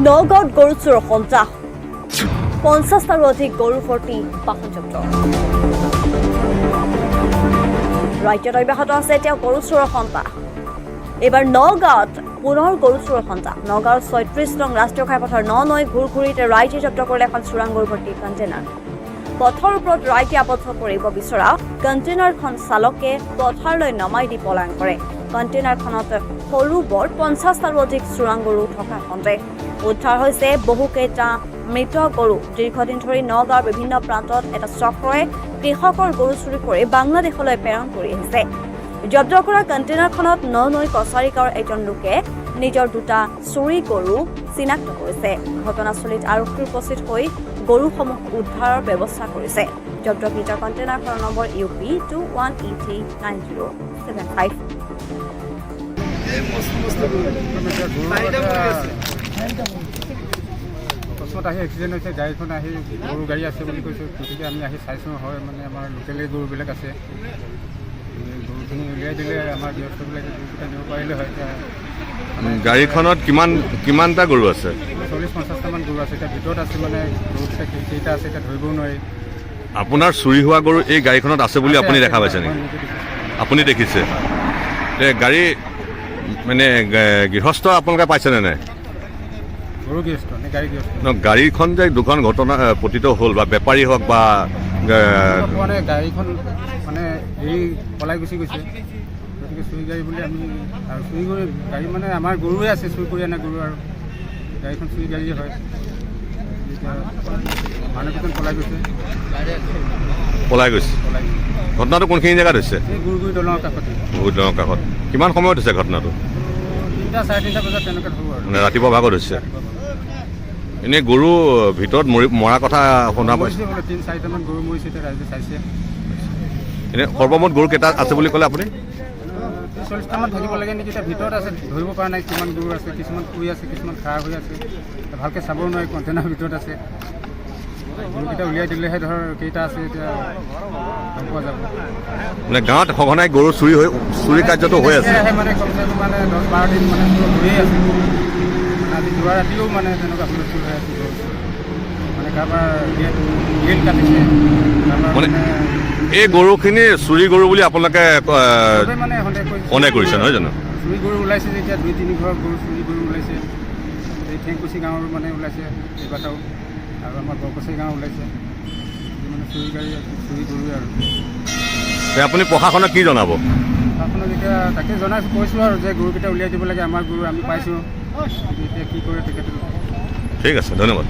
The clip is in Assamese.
নগাঁৱত গৰু চোৰৰ সন্ত্ৰাস। 50টাৰো অধিক গৰু ভৰ্তি বাহন জব্দ। ৰাজ্যত অব্যাহত আছে এতিয়া গৰু চোৰৰ সন্ত্ৰাস। এইবাৰ নগাঁৱত পুনৰ গৰু চোৰৰ সন্ত্ৰাস। নগাঁৱৰ 36 নং ৰাষ্ট্ৰীয় ঘাইপথৰ ননৈ ঘুৰঘুৰিত ৰাইজে জব্দ কৰিলে এখন চোৰাং গৰু ভৰ্তি কণ্টেইনাৰ। পথৰ ওপৰত ৰাইজে আবদ্ধ কৰিব বিচৰা কণ্টেইনাৰখন চালকে পথাৰলৈ নমাই দি পলায়ন কৰে। কণ্টেইনাৰখনত সৰু বৰ 50টাৰো অধিক চোৰাং গৰু থকা সন্দেহ। উদ্ধাৰ হৈছে বহুকেইটা মৃত গৰু। দীৰ্ঘদিন ধৰি নগাঁৱৰ বিভিন্ন প্ৰান্তত এটা চক্ৰই কৃষকৰ গৰু চুৰি কৰি বাংলাদেশলৈ প্ৰেৰণ কৰি আহিছে। জব্দ কৰা কণ্টেইনাৰখনত ননৈ কছাৰী গাঁৱৰ এজন লোকে নিজৰ দুটা চুৰি গৰু চিনাক্ত কৰিছে। ঘটনাস্থলীত আৰক্ষী উপস্থিত হৈ গৰুসমূহ উদ্ধাৰৰ ব্যৱস্থা কৰিছে। জব্দকৃত কণ্টেইনাৰখনৰ নম্বৰ UP 21 ET 9075। অকস্মাত আহি এক্সিডেণ্ট হৈছে। গাড়ীখন আহি গৰু গাড়ী আছে বুলি কৈছে। গতিকে আমি আহি চাইছোঁ, হয়, মানে আমাৰ লোকেলেই গৰুবিলাক আছে। এই গৰুখিনি উলিয়াই দিলে আমাৰ গৃহস্থবিলাকে গৰুকেইটা নিব পাৰিলে হয় এতিয়া। গাড়ীখনত কিমানটা গৰু আছে? 40-50টামান গৰু আছে। এতিয়া ভিতৰত আছে, মানে গৰুকেইটা কেইটা আছে এতিয়া ধৰিবও নোৱাৰি। আপোনাৰ চুৰি হোৱা গৰু এই গাড়ীখনত আছে বুলি আছে, আপুনি আছে, দেখা পাইছে মই নেকি? নিজে দেখিছোঁ। আপুনি দেখিছে। গাড়ী মানে গৃহস্থ আপোনালোকে পাইছেনে নাই? গৰু গৃহস্থ নে গাড়ী গৃহস্থ? ন, গাড়ীখন যে দুখন ঘটনা পতিত হ'ল বা বেপাৰী হওক বা পোৱা নাই। গাড়ীখন মানে এৰি পলাই গুচি গৈছে। গতিকে চুৰি গাড়ী বুলি আমি আৰু চুৰি কৰি গাড়ী মানে আমাৰ গৰুৱে আছে, চুৰি কৰি অনা গৰু আৰু গাড়ীখন চুৰি গাড়ীয়ে হয়। এতিয়া মানুহকেইজন পলাই গৈছে। পলাই গৈছে? পলাই গৈছে। ঘটনাটো কোনখিনি জেগাত হৈছে? এই গুৰগুৰি দলঙৰ কাষতে। বহুত দলঙৰ কাষত। কিমান সময়ত হৈছে ঘটনাটো? 3টা 3:30 বজাত তেনেকৈ ধৰোঁ আৰু। মানে ৰাতিপুৱা ভাগত হৈছে। এনেই গৰু ভিতৰত মৰা কথা শুনা পাইছে? মৰিছে বোলে, তিনি চাৰিটামান গৰু মৰিছে। এতিয়া ৰাইজে চাইছে। এনেই সৰ্বমুঠ গৰু কেইটা আছে বুলি ক'লে আপুনি? 30-40টামান থাকিব লাগে নেকি। এতিয়া ভিতৰত আছে, ধৰিব পৰা নাই কিমান গৰু আছে। কিছুমান শুই আছে, কিছুমান খাৰা হৈ আছে। ভালকৈ চাবও নোৱাৰি, কণ্টেইনাৰ ভিতৰত আছে। গৰুকেইটা উলিয়াই দিলেহে ধৰ কেইটা আছে এতিয়া গম পোৱা যাব। মানে গাঁৱত সঘনাই গৰু চুৰি হৈ চুৰি কাৰ্যটো হৈ আছে? একেৰাহে মানে কমচে কম মানে 10-12 দিন মানে চুৰ হৈয়ে আছে। মানে আজি যোৱা ৰাতিও মানে তেনেকুৱা হুলস্থুল হৈ আছে। গৰু চুৰ মানে কাৰোবাৰ গেট কাটিছে, কাৰোবাৰ। মানে মানে এই গৰুখিনি চুৰি গৰু বুলি আপোনালোকে চবেই মানে সন্দেহ কৰিছে। সন্দেহ কৰিছে, নহয় জানো? চুৰি গৰু ওলাইছে যেতিয়া দুই তিনি ঘৰৰ গৰু চুৰি গৰু ওলাইছে। এই ঠেংকুচি গাঁৱৰ মানে ওলাইছে কেইবাটাও আৰু আমাৰ বৰকছাৰী গাঁও ওলাইছে। মানে চুৰি গাড়ী, চুৰি গৰুৱে আৰু। আপুনি প্ৰশাসনক কি জনাব? প্ৰশাসনক এতিয়া তাকে জনাইছোঁ, কৈছোঁ আৰু যে গৰুকেইটা উলিয়াই দিব লাগে, আমাৰ গৰু আমি পাইছোঁ। এতিয়া কি কৰে তেখেতে। ঠিক আছে, ধন্যবাদ।